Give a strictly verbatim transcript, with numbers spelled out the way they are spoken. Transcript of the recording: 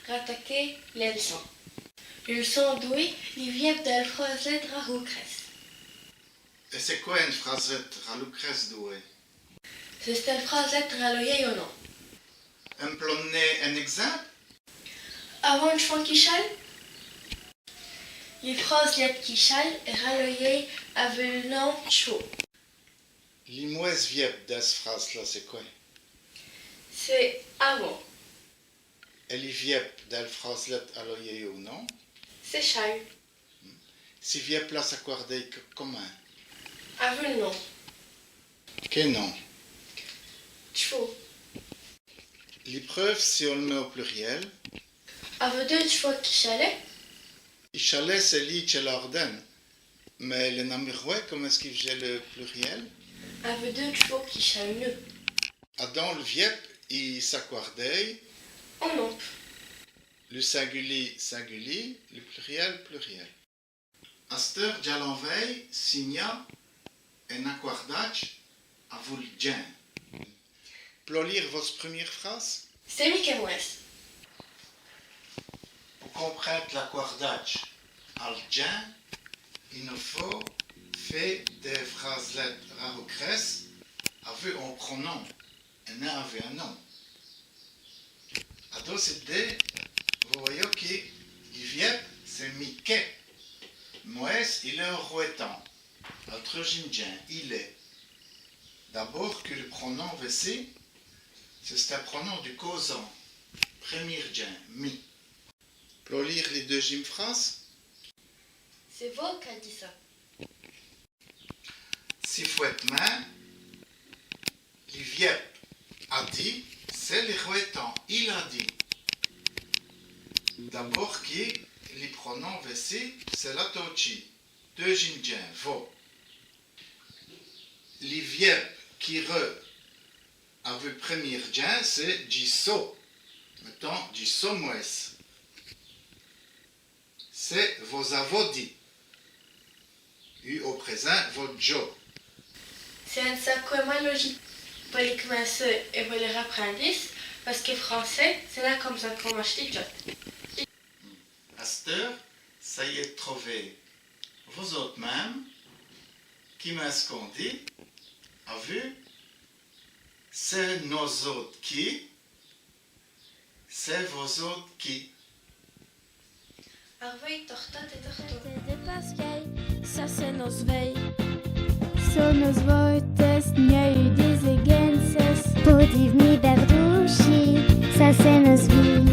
Rataker li lèçon. Li lèçon d'oûy, li vièbe dèl frâzlète ralocrèsse. Èt c'èst qwè ène frâzlète ralocrèsse d'oûy ? C'è-st-ène frâzlète raloyîye au nom. Èm' p'loz d'ner in-ègzimpe ? Avans dji fô qui chale. Li frâzlète qui chale èst raloyîye avou l' nom dji fô. Li mwêsse vièbe dèl frâze-la, c'èst qwè ? C'èst avans. Èt li vièbe dèl frâzlète raloyîye au nom ? C'èst chale. Ci vièbe-la s'acwârdéye co-, comint ? Avou l' nom. Qué nom ? Dji fô. Li preûve, si on l' mèt au plurièl. Avans deûs dji fô qui chalèt. Qui chalèt, c'èst li d' l'Ârdène. Mins lès Namurwès, comint èst-ce qu'i fèyèt l' plurièl ? Avans deûs dji fô qui chal'nut. Adon l' vièbe i s'acwârdéye au nombe. Li singulî, singulî, li plurièl, plurièl. Asteûre, dj'alans vèy s'i gn-a in-acwârdadje avou l' djins. P'loz lîre vosse prumîre frâze ? C'èst mi qu'èst mwêsse. Po comprinde l'acwârdadje al djins, i nos fåt fé dès frâzlètes ralocrèsses avou on pronom, èt nin avou on nom. Adon ci-ddins, vos vèyoz qui li vièbe, c'èst mi qu'èst. Mwêsse, il èst au rwêtant, al treûzîme djins, il èst. D'abôrd qui l' pronom vèci, c'è-st-on pronom du causant. Prumî djins, mi. P'loz lîre li deûzîme frâze ? C'èst vos qu'a dit ça. Sifwètemint, li vièbe a dit, c'èst li rwêtant, il a dit. D'abôrd qui li pronom vèci, c'èst l'atåtchî. Deûzîme djins, vos. Li vièbe qui reût avou prumî djins, c'èst dji so. Mètans, dji so mwêsse. C'èst vos-avåz dit. Ou au présint, vos-djåz. C'è-st-on sacwè maloji po lès k'mincîs èt po lès raprindis, pace qui l' francès, c'èst nin come ça qu'on mâdje lès tchiotes. Asteûre, sayîz d' trover vos-ôtes minme, quîmint ç' qu'on dit, avou, c'èst nos-ôtes qui, c'èst vos-ôtes qui. Arvèy tortåte èt tortons. Dès pasquèyes, ça c'èst nosse vèye. So nos vôtes, gn-a-st-on dès ègènces. Po div'ni bèrdouchis, ça c'èst nosse vîye.